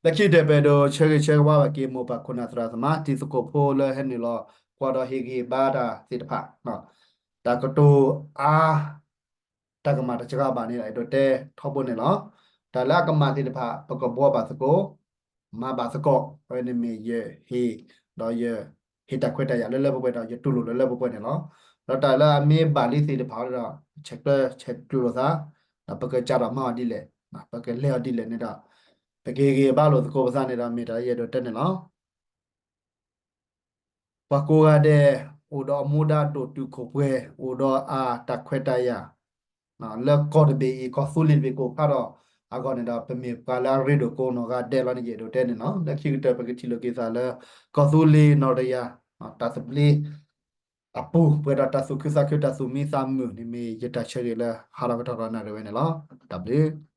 လၢခံကတၢၢ်ပအဲၣ်ဒိးဆၢဂ့ၤဆၢဝါဘၣ်က့ၤမိၢ်ပၢ်ခိၣ်နၢ်သရၣ်သမါ တံၤသကိးဖိလၢဟဲနုာ်လီၤကွၢ်ဒီးဟ့ၣ်ဂံၢ်ဘါတၢ်သ့ၣ်တဖၣ် တၢ်ကတိၤအါ တၢ်ကမၣ်တစှၤဘၣ်န့ၣ်ဒီး အဲၣ်ဒိးတဲထီဘိန့ၣ်လီၤ. တၢ်လၢအကမၣ်သ့ၣ်တဖၣ် ပကဘှီဘၣ်သကိး မၤဘၣ်သကိး အဝဲန့ၣ်မ့ၢ်ယဟ့ၣ် ဒီးယဟ့ၣ်တၢ်ခွဲးတၢ်ယာ်လၢလၢပှဲၤပှဲၤဒီး ယတူၢ်လိာ်လၢလၢပှဲၤပှဲၤန့ၣ်လီၤ. ဒီးတၢ်လၢအမ့ၢ်ဘၣ်လံသ့ၣ်တဖၣ်ဒီး ဆဲးကျၢဆဲးကျိးလိာ်သး ဒီးပကစးထီၣ်မၤအီၤဒ်လဲၣ် ပကလဲၤအီၤဒ်လဲၣ်န့ၣ်ဒီး ပကဟ့ၣ်ဂံၢ်ဘါလိာ်သကိးပသးန့ၣ်ဒီး မ့ၢ်တၢ်လၢယအဲၣ်ဒိးတဲန့ၣ်လီၤ. ပှၤကိးဂၤဒဲး အိၣ်ဒီးအမူဒါဒိၣ်တုာ်ခိၣ်ပှဲၤ အိၣ်ဒီးအတၢ်ခွဲးတၢ်ယာ် လၢကီၢ်တဘ့ၣ်အံၤ ကီၢ်သူလ့ၤတဘ့ၣ်ကအိၣ်ဖျါထီၣ်အဂီၢ်န့ၣ်ဒီး ပမ့ၢ်ပှၤလၢအရ့ဒိၣ်ကိးနီၢ်ဂၤဒဲးလီၤန့ၣ် ယအဲၣ်ဒိးတဲန့ၣ်လီၤ. လၢခံကတၢၢ် ပကထံၣ်လိာ်က့ၤသးလၢ ကီၢ်သူလ့ၤနီၢ်တယၢ် တၢ်သဘျ့အပူၤ ပှဲၤဒီးတၢ်သူၣ်ခုသးခု တၢ်သူၣ်မံသးမုာ်န့ၣ် မ့ၢ်ယတၢ်ဆၢဂ့ၤလၢဟါလီၤကတီၢ်ဒီးနၣ်ရံၣ်ဝဲန့ၣ်လီၤ. တၢ်ဘျုး